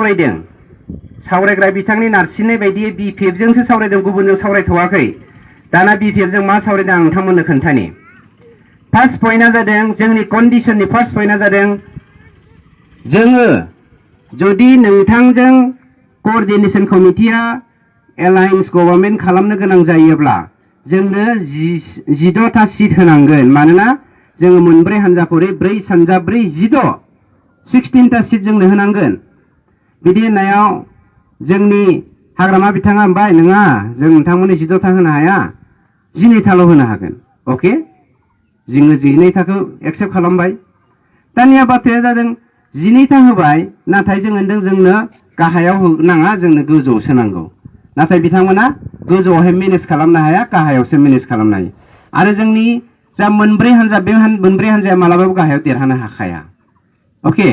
सावरायदों सावरायग्रा बिथांनि नारसिननाय बायदियै BPF जोंसो सावरायदों गुबुनजों सावरायथ'वाखै दाना BPF जों मा सावरायदों आं नोंथांमोननो खोन्थानि फार्स्ट पइन्टआ जादों जोंनि कन्डिशननि फार्स्ट पइन्टआ जादों जोङो जुदि नोंथांजों कोअर्डिनेशन कमिटिया एलायन्स गभर्नमेन्ट खालामनो गोनां जायोब्ला जोंनो 16टा सिट होनांगोन मानोना जोङो मोनब्रै हानजा खरै 4 सानजा 4 16टा सिट जोंनो होनांगोन बिदि होननायाव जोंनि हाग्रामा बिथाङा होनबाय नङा जों नोंथांमोननो 16टा होनो हाया 12टाल' होनो हागोन अके जोङो 12टाखौ एक्सेप्ट खालामबाय दानिया बाथ्राया जादों 12टा होबाय नाथाय जों होनदों जोंनो गाहायाव होनाङा जोंनो गोजौआवसो नांगौ नाथाय बिथांमोना गोजौआवहाय मेनेज खालामनो हाया गाहायावसो मेनेज खालामनो हायो आरो जोंनि जा मोनब्रै हानजा बे मोनब्रै हानजाया मालाबाबो गाहायाव देरहानो हाखाया अके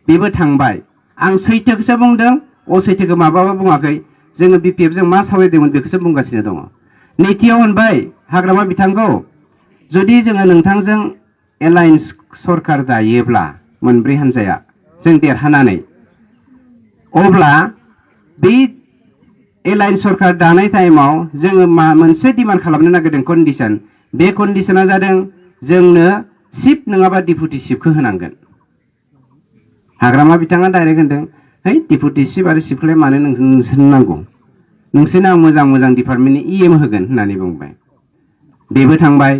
बेबो थांबाय आं सैथोखौसो बुंदों असैथोखौ माबाबो बुङाखै जोङो BPF जों मा सावरायदोंमोन बेखौसो बुंगासिनो दङ नैथियाव होनबाय हाग्रामा बिथांखौ जुदि जोङो नोंथांजों एलायन्स सरकार दायोब्ला मोनब्रै हानजाया जों देरहानानै अब्ला बे एलायन्स सरकार दानाय टाइमाव जोङो मोनसे डिमान्ड खालामनो नागिरदों कन्डिशन बे कन्डिशना जादों जोंनो चिफ नङाबा डिपुटि चिफखौ होनांगोन हाग्रामा बिथाङा डाइरेक्ट होनदों है डिपुटि चिफ आरो चिफखौलाय मानो नोंसोरनो नांगौ नोंसोरनो आं मोजां मोजां डिपार्टमेन्टनि EM होगोन होननानै बुंबाय बेबो थांबाय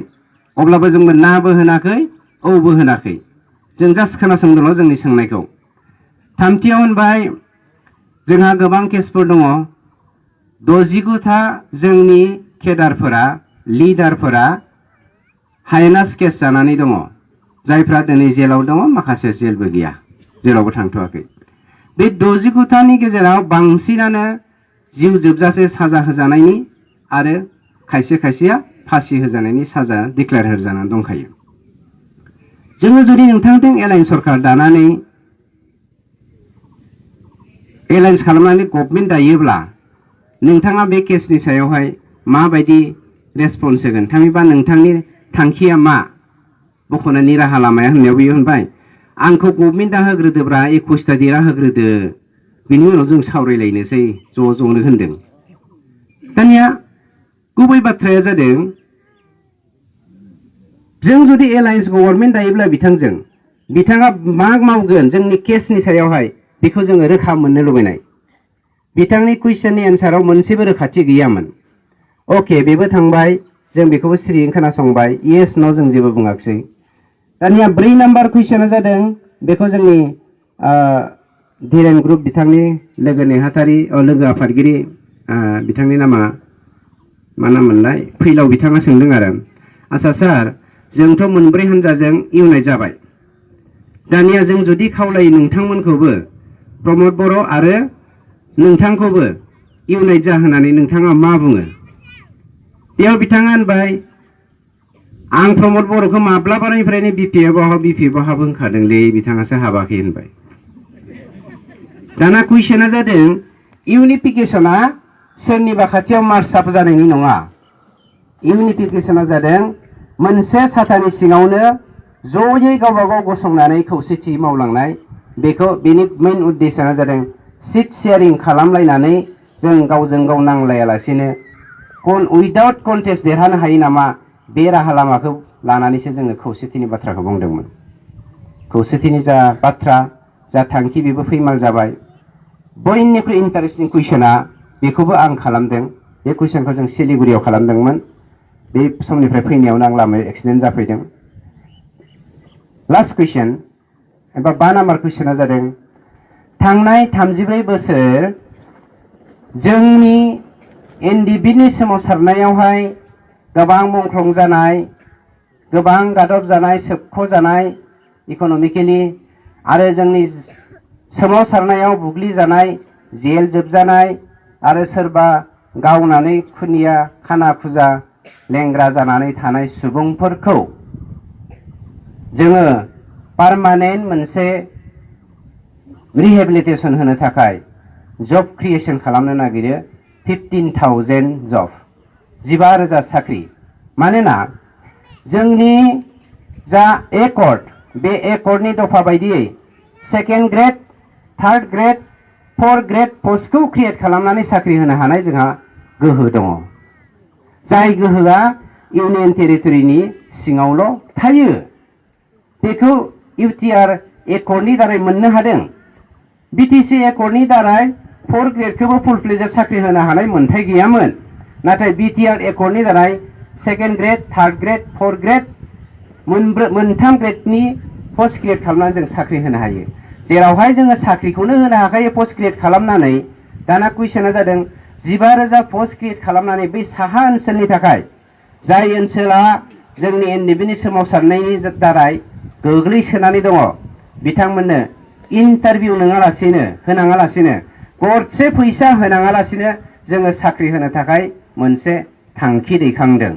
अब्लाबो जोंबो नाबो होनाखै औबो होनाखै जों जास्ट खोनासंदोंल' जोंनि सोंनायखौ थामथियाव होनबाय जोंहा गोबां केसफोर दङ 69था जोंनि केडारफोरा लिडारफोरा हायेनास केस जानानै दङ जायफ्रा दिनै जेलाव दङ माखासे जेलबो गैया जेरावबो थांथ'वाखै बे 69थानि गेजेराव बांसिनानो जिउ जोबजासे साजा होजानायनि आरो खायसे खायसेया फासि होजानायनि साजा डिक्लेयार होजानानै दंखायो जोङो जुदि नोंथांजों एलायन्स सरकार दानानै एलायन्स खालामनानै गभर्नमेन्ट दायोब्ला नोंथाङा बे केसनि सायावहाय माबायदि रेसपन्स होगोन थामहिनबा नोंथांनि थांखिया मा बख'नायनि राहा लामाया होननायाव बियो होनबाय आंखौ गभर्नमेन्टआ होग्रोदोब्रा 21टा देरा होग्रोदो बिनि उनाव जों सावरायलायनोसै ज'नो होनदों दानिया गुबै बाथ्राया जादों जों जुदि एलायन्स गभर्नमेन्ट दायोब्ला बिथाङा मा मावगोन जोंनि केसनि सायावहाय बेखौ जोङो रोखा मोननो लुबैनाय बिथांनि कुइसननि एन्साराव मोनसेबो रोखाथि गैयामोन अके बेबो थांबाय जों बेखौबो सिरियै खोनासंबाय येस न' जों जेबो बुङाखिसै दानिया 4 नाम्बार कुइसना जादों बेखौ जोंनि धीरेन ग्रुप बिथांनि लोगो नेहाथारि लोगो आफादगिरि बिथांनि नामा मा नाम मोनलाय फैलाव बिथाङा सोंदों आरो आच्छा सार जोंथ' मोनब्रै हानजाजों इउनाइट जाबाय दानिया जों जुदि खावलायो नोंथांमोनखौबो प्रमद बर' आरो नोंथांखौबो इउनाइट जाहोनानै नोंथाङा मा बुङो बेयाव बिथाङा होनबाय आं प्रमद बर'खौ माब्लाबानिफ्रायनो BPF हाबहोखादोंलै बिथाङासो हाबाखै होनबाय दाना कुइसना जादों इउनिफिकेशना सोरनिबा खाथियाव मार्चआप जानायनि नङा इउनिफिकेशना जादों मोनसे साथानि सिङावनो ज'यै गावबा गाव गसंनानै खौसेथि मावलांनाय बेखौ बेनि मेइन उद्देश्यआ जादों सिट शेयारिं खालामलायनानै जों गावजों गाव नांलायालासेनो उइदाउट कन्टेस्ट देरहानो हायो नामा बे राहा लामाखौ लानानैसो जोङो खौसेथिनि बाथ्राखौ बुंदोंमोन खौसेथिनि जा बाथ्रा जा थांखि बेबो फैमाल जाबाय बयनिख्रुइ इन्टारेस्टिं कुइसना बेखौबो आं खालामदों बे कुइसनखौ जों सिलिगुरियाव खालामदोंमोन बे समनिफ्राय फैनायावनो आं लामायाव एक्सिडेन्ट जाफैदों लास्ट कुइसन एबा 5 नाम्बार कुइसना जादों थांनाय 34 बोसोर जोंनि NDBनि सोमावसारनायावहाय गोबां मुंख्लं जानाय गोबां गादब जानाय सोबख' जानाय इक'नमिकेलि आरो जोंनि सोमावसारनायाव बुग्लिजानाय जेल जोबजानाय आरो सोरबा गावनानै खुनिया खाना खुजा लेंग्रा जानानै थानाय सुबुंफोरखौ जोङो पार्मानेन्ट मोनसे रिहेबिलिटेसन होनो थाखाय जब क्रिएशन खालामनो नागिरो 15,000 जब 15,000 साख्रि मानोना जोंनि जा एकर्ड बे एकर्डनि दफा बायदियै second grade third grade 4 grade पस्टखौ क्रिएट खालामनानै साख्रि होनो हानाय जोंहा गोहो दङ। जाय गोहोआ इउनियन टेरिटरिनि सिङावल' थायो। बेखौ इउटिआर एकर्डनि दारै मोननो हादों। बिटिसि एकर्डनि दारै 4 ग्रेडखौबो फुल फ्लेजेड साख्रि होनो हानाय मोन्थाय गैयामोन। नाथाय बिटिआर एकर्डनि दारै 2nd grade, 3rd grade, 4th grade मोनथाम ग्रेडनि पस्ट क्रिएट खालामनानै जों साख्रि होनो हायो। जेरावहाय जोङो साख्रिखौनो होनो हाखायो पस्ट क्रिएट खालामनानै। दाना कुइसना जादों 15,000 पस्ट क्रिएट खालामनानै बै साहा ओनसोलनि थाखाय जाय ओनसोला जोंनि एनडिबिनि सोमावसारनायनि दारै गोग्लैसोनानै दङ बिथांमोननो इन्टारभिउ होनाङालासिनो गरसे फैसा होनाङालासिनो जोङो साख्रि होनो थाखाय मोनसे थांखि दैखांदों।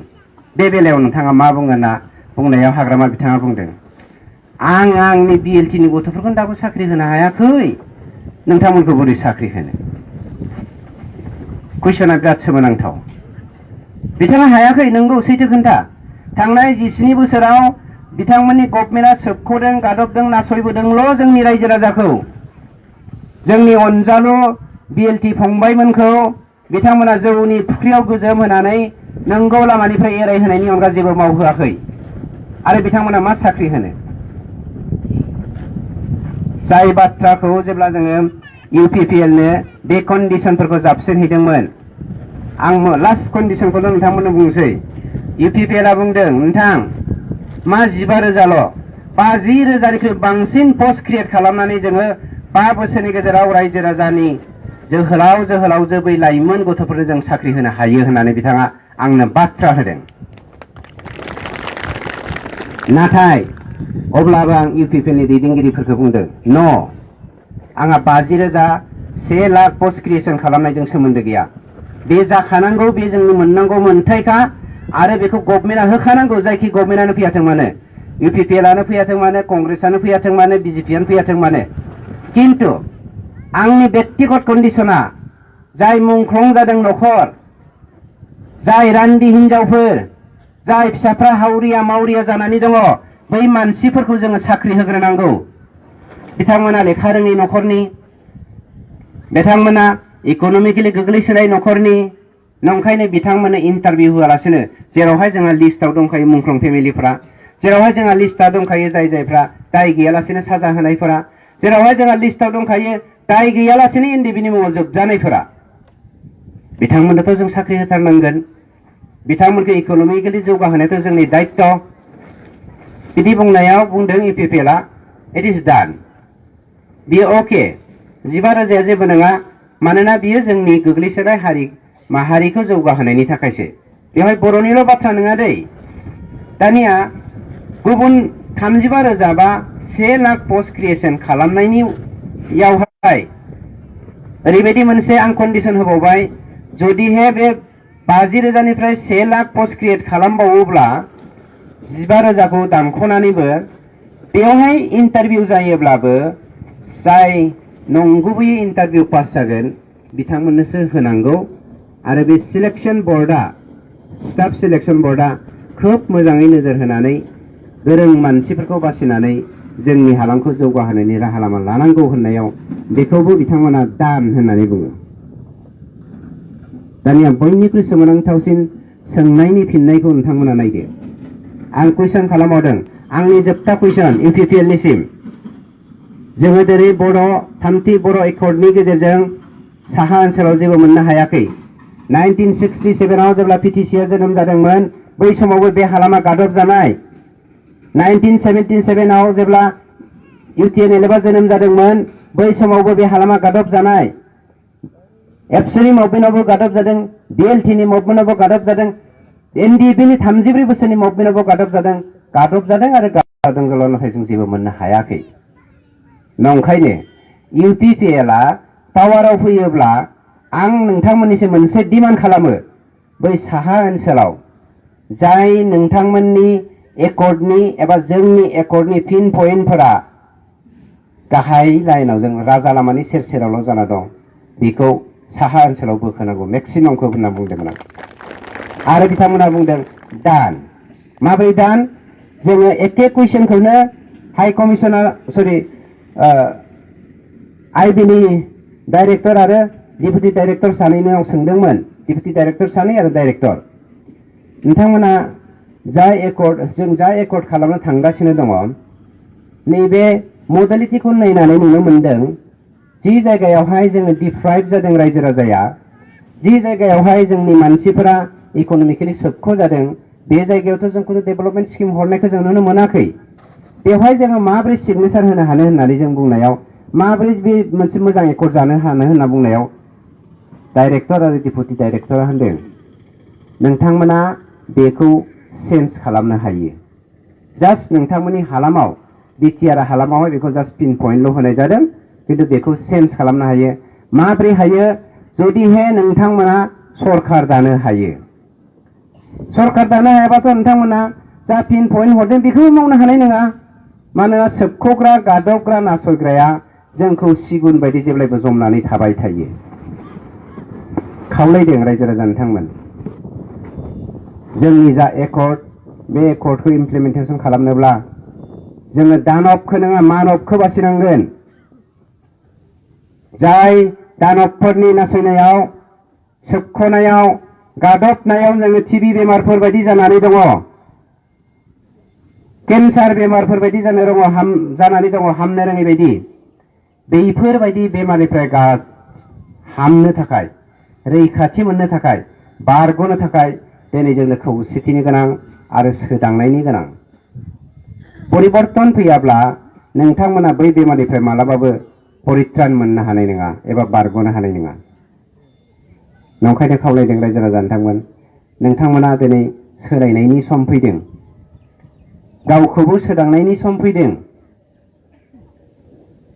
बे बेलायाव नोंथाङा मा बुंगोन होनना बुंनायाव हाग्रामा बिथाङा बुंदों आंनि बिएलटिनि गथ'फोरखौनो दाबो साख्रि होनो हायाखै, नोंथांमोनखौ बोरै साख्रि होनो? कुइसना बिराद सोमोनांथाव। बिथाङा हायाखै, नंगौ, सैथो खोन्था। थांनाय 17 बोसोराव बिथांमोननि गभर्नमेन्टआ सोबख'दों, गादबदों, नासयबोदोंल' जोंनि रायजो राजाखौ। जोंनि अनजालु बिएलटि फंबायमोनखौ बिथांमोना जौनि फुख्रियाव गोजोम होनानै नंगौ लामानिफ्राय एरायहोनायनि अनगा जेबो मावहोआखै। आरो बिथांमोना मा साख्रि होनो? जाय बाथ्राखौ जेब्ला जोङो इउपिपिएलनो बे कन्डिशनफोरखौ जाबसिनहैदोंमोन, आं लास्ट कन्डिशनखौल' नोंथांमोननो बुंसै। इउपिपिएलआ बुंदों नोंथां मा 15,000ल', 50,000निख्रुइ बांसिन पस्ट क्रिएट खालामनानै जोङो 5 बोसोरनि गेजेराव रायजो राजानि जोहोलाव बै लाइमोन गथ'फोरनो जों साख्रि होनो हायो होननानै बिथाङा आंनो बाथ्रा होदों। नाथाय अब्लाबो आं इउपिपिएलनि दैदेनगिरिफोरखौ बुंदों न', आंहा 50,000, 1 लाख पस्ट क्रिएसन खालामनायजों सोमोन्दो गैया। बे जाखानांगौ, बे जोंनि मोननांगौ मोन्थायखा आरो बेखौ गभर्नमेन्टआ होखानांगौ। जायखि गभर्नमेन्टआनो फैयाथों मानो, इउपिपिएलआनो फैयाथों मानो, कंग्रेसआनो फैयाथों मानो, बिजेपिआनो फैयाथों मानो। किन्तु आंनि व्यक्तिगत कन्डिशना जाय मुंख्लं जादों न'खर, जाय रान्दि हिनजावफोर, जाय फिसाफ्रा हावरिया मावरिया जानानै दङ, बै मानसिफोरखौ जोङो साख्रि होग्रोनांगौ। बिथांमोना लेखा रोङै न'खरनि, बिथांमोना इक'नमिकेलि गोग्लैसोनाय न'खरनि, नंखायनो बिथांमोननो इन्टारभिउ होआलासिनो जेरावहाय जोंहा लिस्टआव दंखायो मुंख्लं फेमिलिफ्रा, जेरावहाय जोंहा लिस्टआ दंखायो जायफ्रा दाय गैयालासिनो साजा होनायफोरा, जेरावहाय जोंहा लिस्टआव दंखायो दाय गैयालासिनो एनडिबिनि मुङाव जोबजानायफोरा, बिथांमोननोथ' जों साख्रि होथारनांगोन। बिथांमोनखौ इक'नमिकेलि जौगाहोनायाथ' जोंनि दायित्व। बिदि बुंनायाव बुंदों इउपिपिएलआ इट इज डान। बियो अके, 15,000 जेबो नङा, मानोना बियो जोंनि गोग्लैसोनाय हारि माहारिखौ जौगाहोनायनि थाखायसो। बेवहाय बर'निल' बाथ्रा नङा दै। दानिया गुबुन 35,000 बा 1 लाख पस्ट क्रिएसन खालामनायनियावहाय ओरैबायदि मोनसे आं कन्डिशन होबावबाय, जुदिहे बे 50,000निफ्राय 1 लाख पस्ट क्रिएट खालामबावोब्ला 15,000खौ दानख'नानैबो बेवहाय इन्टारभिउ जायोब्लाबो जाय नंगुबैयै इन्टारभिउ पास जागोन बिथांमोननोसो होनांगौ। आरो बे सिलेक्शन बर्डआ, स्टाफ सिलेक्शन बर्डआ खोब मोजाङै नोजोर होनानै गोरों मानसिफोरखौ बासिनानै जोंनि हालामखौ जौगाहोनायनि राहा लामा लानांगौ होननायाव बेखौबो बिथांमोना दान होननानै बुङो। दानिया बयनिख्रुइ सोमोनांथावसिन सोंनायनि फिननायखौ नोंथांमोना नायदो। आं कुइसन खालामबावदों, आंनि जोबथा कुइसन इउपिपिएलनिसिम। जोङो दिनै थामथि बर' एकर्डनि गेजेरजों साहा ओनसोलाव जेबो मोननो हायाखै। 1967आव जेब्ला पिटिसिआ जोनोम जादोंमोन बै समावबो बे हालामा गादब जानाय। 1977आव जेब्ला इउटिएनएलएफआ जोनोम जादोंमोन बै समावबो बे हालामा गादब जानाय। एबसुनि मुभमेन्टआवबो गादब जादों, बिएलटिनि मुभमेन्टआवबो गादब जादों, एनडिएफनि 34 बोसोरनि मुभमेन्टआवबो गादब जादों आरो गादबजादोंल', नाथाय जों जेबो मोननो हायाखै। नंखायनो इउपिपिएलआ पावाराव फैयोब्ला आं नोंथांमोननिसिम मोनसे डिमान्ड खालामो, बै साहा ओनसोलाव जाय नोंथांमोननि एकर्डनि एबा जोंनि एकर्डनि पिन पइन्टफोरा गाहाय लाइनाव जों राजा लामानि सेर सेरावल' जाना दं, बेखौ साहा ओनसोलाव बोखोनांगौ मेक्सिमामखौ होनना बुंदोंमोन आं। आरो बिथांमोना बुंदों दान। माबोरै दान? जोङो एखे कुइसनखौनो हाइ कमिसनार आइबिनि डाइरेक्टर आरो डिपुटि डाइरेक्टर सानैनाव सोंदोंमोन, डिपुटि डाइरेक्टर सानै आरो डाइरेक्टर नोंथांमोना जों जा एकर्ड खालामनो थांगासिनो दङ नैबे मडेलिटिखौ नायनानै नुनो मोनदों जि जायगायावहाय जोङो डिप्राइभ जादों रायजो राजाया, जि जायगायावहाय जोंनि मानसिफोरा इक'नमिकेलि सोबख' जादों बे जायगायावथ' जों कुनु डेभेलपमेन्ट स्किम हरनायखौ जों नुनो मोनाखै। बेवहाय जोङो माबोरै सिगनेसार होनो हानो होननानै जों बुंनायाव, माबोरै बे मोनसे मोजां एकर्ड जानो हानो होनना बुंनायाव डाइरेक्टर आरो डिपुटि डाइरेक्टरा होनदों नोंथांमोना बेखौ चेन्ज खालामनो हायो। जास्ट नोंथांमोननि हालामाव बिटिआर हालामावहाय बेखौ जास्ट पिन पइन्टल' होनाय जादों, खिन्थु बेखौ चेन्ज खालामनो हायो। माबोरै हायो? जुदिहे नोंथांमोना सरकार दानो हायो। सरकार दानो हायाबाथ' नोंथांमोना जा पिन पइन्ट हरदों बेखौबो मावनो हानाय नङा। मानोना सोबख'ग्रा, गादबग्रा, नासयग्राया जोंखौ सिगुन बायदि जेब्लायबो जमनानै थाबाय थायो। खावलायदों रायजो राजा नोंथांमोन, जोंनि जा एकर्ड बे एकर्डखौ इमप्लिमेन्टेसन खालामनोब्ला जोङो दानबखौ नङा मानबखौ बासिनांगोन। जाय दानबफोरनि नासयनायाव, सोबख'नायाव, गादबनायाव जोङो टिबि बेमारफोर बायदि जानानै दङ, केन्सार बेमारफोर बायदि जानानै दङ हामनो रोङै बायदि, बेफोरबायदि बेमारनिफ्राय हामनो थाखाय, रैखाथि मोननो थाखाय, बारग'नो थाखाय दिनै जोंनो खौसेथिनि गोनां आरो सोदांनायनि गोनां। परिबर्तन फैयाब्ला नोंथांमोना बै बेमारनिफ्राय मालाबाबो परित्रान मोननो हानाय नङा एबा बारग'नो हानाय नङा। नंखायनो खावलायदों रायजो राजा नोंथांमोना दिनै सोलायनायनि सम फैदों, गावखौबो सोदांनायनि सम फैदों।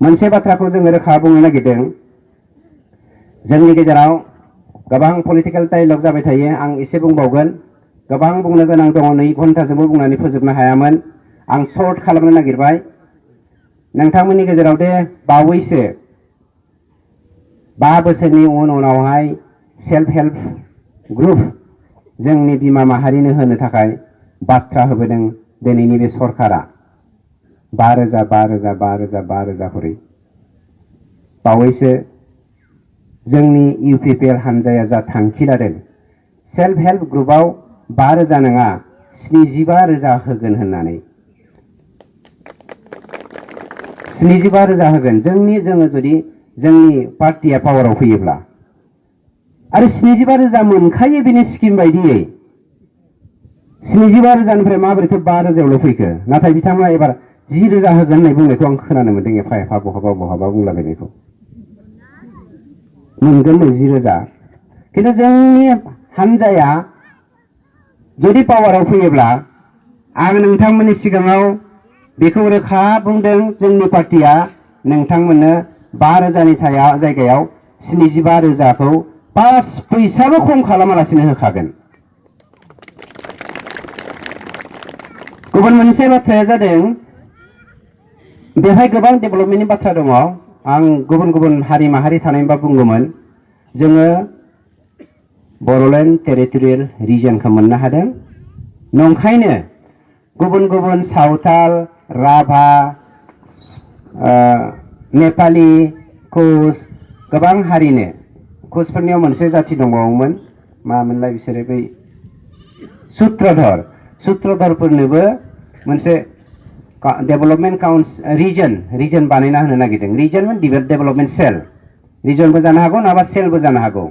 मोनसे बाथ्राखौ जोङो रोखा बुंनो नागिरदों, जोंनि गेजेराव गोबां पलिटिकेल डायलग जाबाय थायो। आं एसे बुंबावगोन, गोबां बुंनो गोनां दङ, 2 घन्टाजोंबो बुंनानै फोजोबनो हायामोन। आं सर्ट खालामनो नागिरबाय। नोंथांमोननि गेजेराव दे बावैसो 5 बोसोरनि उनावहाय सेल्फ हेल्प ग्रुप जोंनि बिमा माहारिनो होनो थाखाय बाथ्रा होबोदों दिनैनि बे सरकारा 5,000 खरै। बावैसो जोंनि इउपिपिएल हानजाया जा थांखि लादों सेल्फ हेल्प ग्रुपआव 5,000 नङा 75,000 होगोन होननानै। 75,000 होगोन जोङो जुदि जोंनि पार्टिया पावाराव फैयोब्ला। आरो 75,000 मोनखायो बेनि स्किम बायदियै। 75,000निफ्राय माबोरैथ' 5,000ल' फैखो? नाथाय बिथांमोना एबार 10,000 होगोन होननाय बुंनायखौ आं खोनानो मोनदों, एफा एफा बहाबा बुंलाबायनायखौ। मोनगोन 10,000। खिन्थु जोंनि हानजाया जुदि पावाराव फैयोब्ला आं नोंथांमोननि सिगाङाव बेखौ रोखा बुंदों, जोंनि पार्टिया नोंथांमोननो 5,000नि जायगायाव 75,000खौ 5 फैसाबो खम खालामालासिनो होखागोन। गुबुन मोनसे बाथ्राया जादों बेवहाय गोबां डेभेलपमेन्टनि बाथ्रा दङ। आं गुबुन हारि माहारि थानायबा बुंगौमोन, जोङो बड'लेण्ड टेरिटरियेल रिजनखौ मोननो हादों। नंखायनो गुबुन सावताल, राभा, नेपालि, कच गोबां हारिनो, कचफोरनियाव मोनसे जाथि दंबावोमोन, मामोनलाय बिसोरो बै सुत्रधरफोरनोबो मोनसे डेभेलपमेन्ट रिजन बानायना होनो नागिरदों। रिजन डेभेलपमेन्ट सेल, रिजनबो जानो हागौ नङाबा सेलबो जानो हागौ,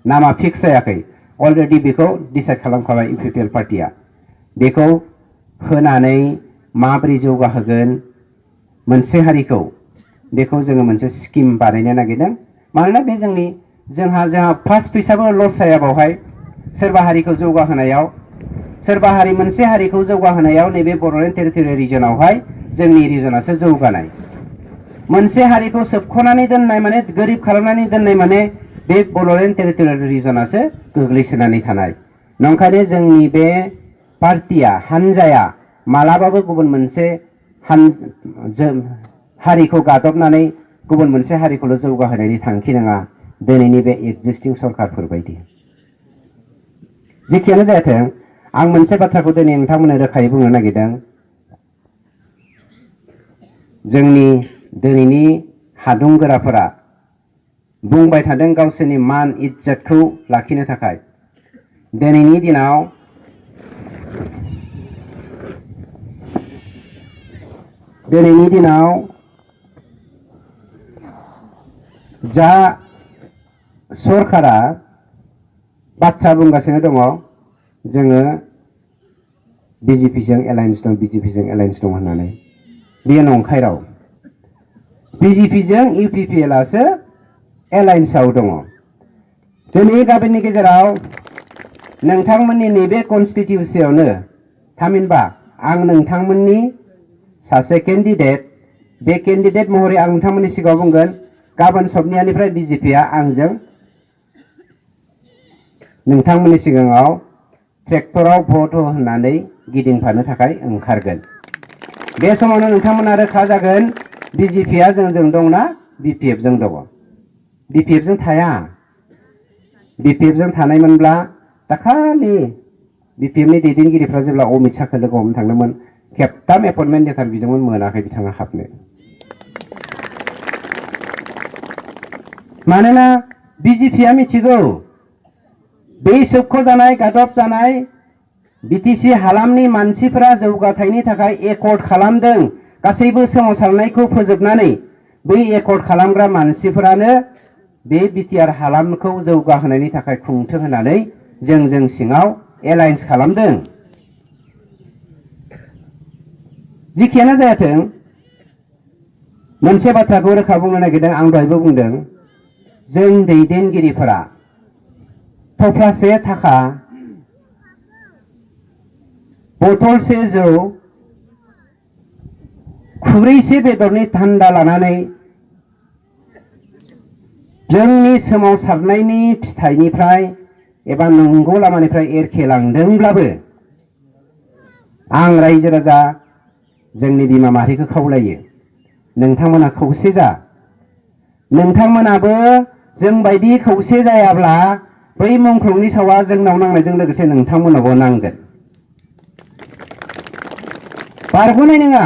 नामा फिक्स जायाखै। अलरेडि बेखौ डिसाइड खालामखाबाय इउपिपिएल पार्टिया। बेखौ होनानै माबोरै जौगाहोगोन मोनसे हारिखौ, बेखौ जोङो मोनसे स्किम बानायनो नागिरदों। मानोना बे जोंहा फार्स्ट फैसाबो लस जाया बावहाय। सोरबा हारिखौ जौगाहोनायाव, मोनसे हारिखौ जौगाहोनायाव नैबे बड'लेण्ड टेरिटरियेल रिजनावहाय जोंनि रिजनासो जौगानाय। मोनसे हारिखौ सोबख'नानै दोननाय माने, गोरिब खालामनानै दोननाय माने बे बड'लेण्ड टेरिटरियेल रिजनासो गोग्लैसोनानै थानाय। नंखायनो जोंनि बे पार्टिया, हानजाया मालाबाबो गुबुन मोनसे हारिखौ गादबनानै गुबुन मोनसे हारिखौल' जौगाहोनायनि थांखि नङा, दिनैनि बे एक्जिस्टिं सरकारफोर बायदि। जेखियानो जायाथों, आं मोनसे बाथ्राखौ दिनै नोंथांमोननो रोखायै बुंनो नागिरदों। जोंनि दिनैनि हादुंगोराफोरा बुंबाय थादों गावसोरनि मान इज्जतखौ लाखिनो थाखाय। दिनैनि दिनाव जा सरकारा बाथ्रा बुंगासिनो दङ जोङो बिजेपिजों एलायन्स दं होननानै, बेयो नंखाय राव। बिजेपिजों इउपिपिएलआसो एलायन्सआव दङ। दिनै गाबोननि गेजेराव नोंथांमोननि नैबे कनस्टिटिउन्सियावनो, थामहिनबा आं नोंथांमोननि सासे केन्डिडेट, बे केन्डिडेट महरै आं नोंथांमोननि सिगाङाव बुंगोन, गाबोन सबनियानिफ्राय बिजेपिआ आंजों नोंथांमोननि सिगाङाव ट्रेक्टराव भट होनानै गिदिंफानो थाखाय ओंखारगोन। बे समावनो नोंथांमोना रोखा जागोन बिजेपिआ जोंजों दंना बिपिएफजों दङ। बिपिएफजों थाया। बिपिएफजों थानायमोनब्ला दाखालि बिपिएफनि दैदेनगिरिफ्रा जेब्ला अमित शाहखौ लोगो हमनो थांदोंमोन, खेबथाम एपइन्टमेन्ट लेटार बिदोंमोन, मोनाखै बिथाङा हाबनो। मानोना बिजेपिआ मिथिगौ बै सोबख'जानाय गादब जानाय बिटिसि हालामनि मानसिफोरा जौगाथायनि थाखाय एकर्ड खालामदों। गासैबो सोमावसारनायखौ फोजोबनानै बै एकर्ड खालामग्रा मानसिफोरानो बे बिटिआर हालामखौ जौगाहोनायनि थाखाय खुंथों होननानै जों सिङाव एलायन्स खालामदों। जिखियानो जायाथों, मोनसे बाथ्राखौ रोखा बुंनो नागिरदों, आं दहायबो बुंदों, जों दैदेनगिरिफोरा थफ्लासे थाखा, बथलसे जौ, खुरैसे बेदरनि धान्दा लानानै जोंनि सोमावसारनायनि फिथाइनिफ्राय एबा नंगौ लामानिफ्राय एरखेलांदोंब्लाबो आं रायजो राजा जोंनि बिमा माहारिखौ खावलायो, नोंथांमोना खौसे जा। नोंथांमोनाबो जोंबायदि खौसे जायाब्ला बै मुंख्लंनि सावा जोंनाव नांनायजों लोगोसे नोंथांमोनावबो नांगोन। बारग'नाय नङा।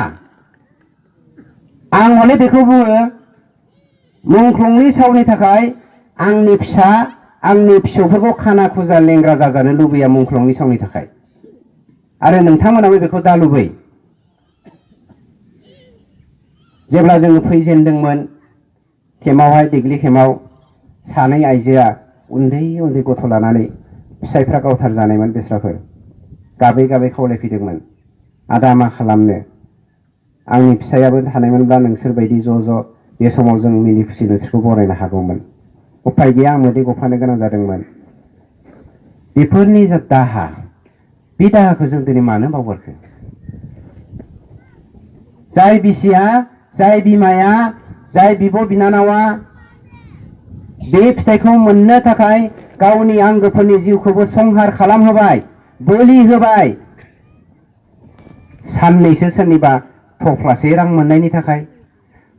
आं हले बेखौ बुङो, मुंख्लंनि सावनि थाखाय आंनि फिसा, आंनि फिसौफोरखौ खाना खुजा लेंग्रा जाजानो लुबैया मुंख्लंनि सावनि थाखाय। आरो नोंथांमोनाबो बेखौ दा लुबै। जेब्ला जोङो फैजेनदोंमोन खेमावहाय, दिग्लि खेमाव, सानै आइजोआ उन्दै उन्दै गथ' लानानै, फिसाइफ्रा गावथार जानायमोन बेस्राफोर, गाबै गाबै खावलायफैदोंमोन, आदा मा खालामनो, आंनि फिसायाबो थानायमोनब्ला नोंसोर बायदि ज' ज' बे समाव जों मिनि खुसि नोंसोरखौ बरायनो हागौमोन। उफाय गैया, आं मोदै गफानो गोनां जादोंमोन। बेफोरनि जा दाहा, बे दाहाखौ जों दिनै मानो बावगारखो? जाय बिसिया, जाय बिमाया, जाय बिब' बिनानावा बे फिथाइखौ मोननो थाखाय गावनि आंगोफोरनि जिउखौबो संहार खालामहोबाय, बोलि होबाय, साननैसो सोरनिबा थफ्लासे रां मोननायनि थाखाय,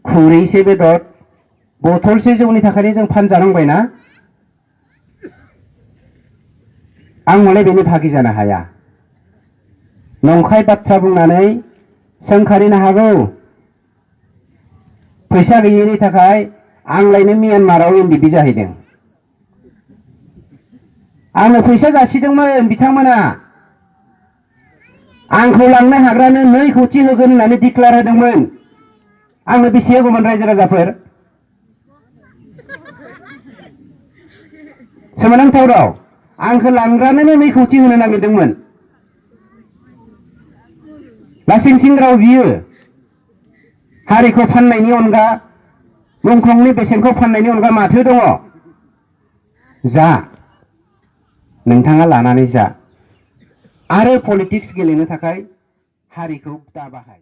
खुरैसे बेदर, बथलसे जौनि थाखायनो जों फानजानांबायना? आं हले बेनि भागि जानो हाया। नंखाय बाथ्रा बुंनानै सोंखारिनो हागौ। फैसा गैयैनि थाखाय आंलायनो म्यानमाराव एनडिपि जाहैदों। आंनो फैसा जासिदोंमोन बिथांमोना, आंखौ लांनो हाग्रानो 2 कौटि होगोन होननानै डिक्लेयार होदोंमोन। आंनो बेसे होगौमोन रायजो राजाफोर? सोमोनांथाव राव। आंखौ लांग्रानो 2 कौटि होनो नागिरदोंमोन। लासिं सिं राव बियो। हारिखौ फाननायनि अनगा, मुंख्लंनि बेसेनखौ फाननायनि अनगा माथो दङ? जा, नोंथाङा लानानै जा, आरो पलिटिक्स गेलेनो थाखाय हारिखौ दा बाहाय।